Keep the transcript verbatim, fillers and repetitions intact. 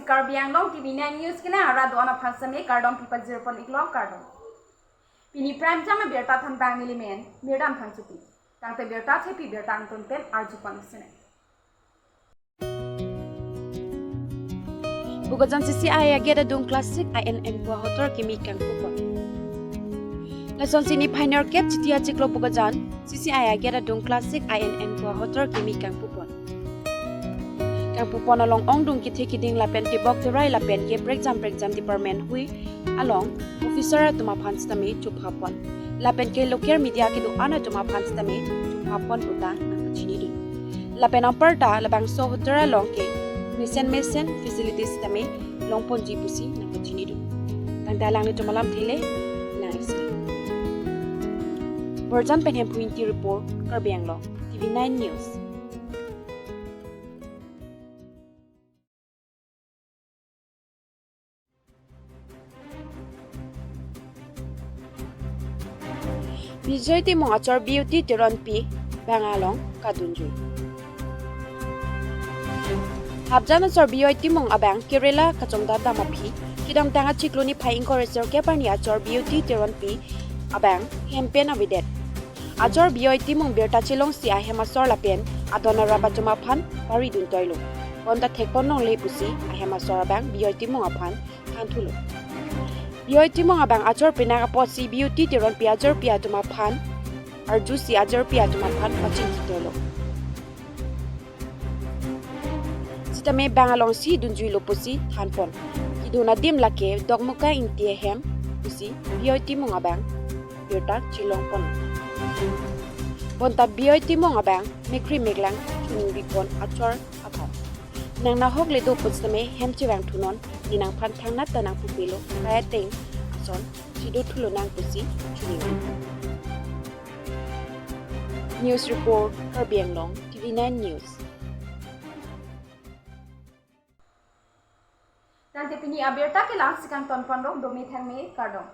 Karbi Anglong T V nine News kelang arat do-an aphan sitame kardom pipajir pon iklo, kardom. Pini Prime Time abirta thanbang neli men Mirdam Phangchopi. Tangte birta thepi birta angton pen arju pon sene. Bokajan C C I agate adung Classic I N M pu ahotur kimi kangpu pon. Lasonsi niphai nerkep Chiti achiklo Bokajan C C I agate adung Classic I N M pu ahotur kimi kangpu pon. Kangpu pon along ongdung kethe keding lapen tebok terai lapen ke prekjam prekjam department hui along officer atum aphan sitame chupha pon. Lapen ke local media kedo-an atum aphan sitame chupha pon puta nangkachinidun. Lapen anparta labangso ahotur along ke mesen mesen facilities sitame longponji pusi nangkachinidun. Tangte alanglitum alamthe le nang isi. Borjan pen Hemphu Ingti report, Karbi Anglong T V nine News. Bijoy Timung achor B U T Teronpi bang along kadunjui. Hapjan achor Bijoy Timung abang Kerala kachongdat dam aphi, kedamtang achiklo niphai ingkoi ra sirkep arni achor B U T Teronpi abang hem pen avedet. Achor Bijoy Timung birta chelongsi ahem asor lapen adon arap atum aphan paridun toilo. Bonta thekpon longle pusi ahem asor abang Bijoy Timung aphan thanthulo. Bijoy Timung abang achor penang apotsi B U T Teronpi ajirpi atum aphan arjusi ajirpi atum aphan pachingki toilo. Sitame bang alongsi dunjuilo pusi thanpon. Kedun adim lake Dokmoka Ingti ahem pusi Bijoy Timung abang birta chelongpon. Bonta Bijoy Timung abang mekkri meklang chuningri pon achor aphan. Nang nahok le do pusitame hem chevang thunon, ne nangphan thangnat ta nangpupilo, kai ateng ason chido thulonang pusi chuningri. News report, Karbi Anglong T V nine News. Tangte pini abirta kelang si kangton ponlo, dome thangme, kardom.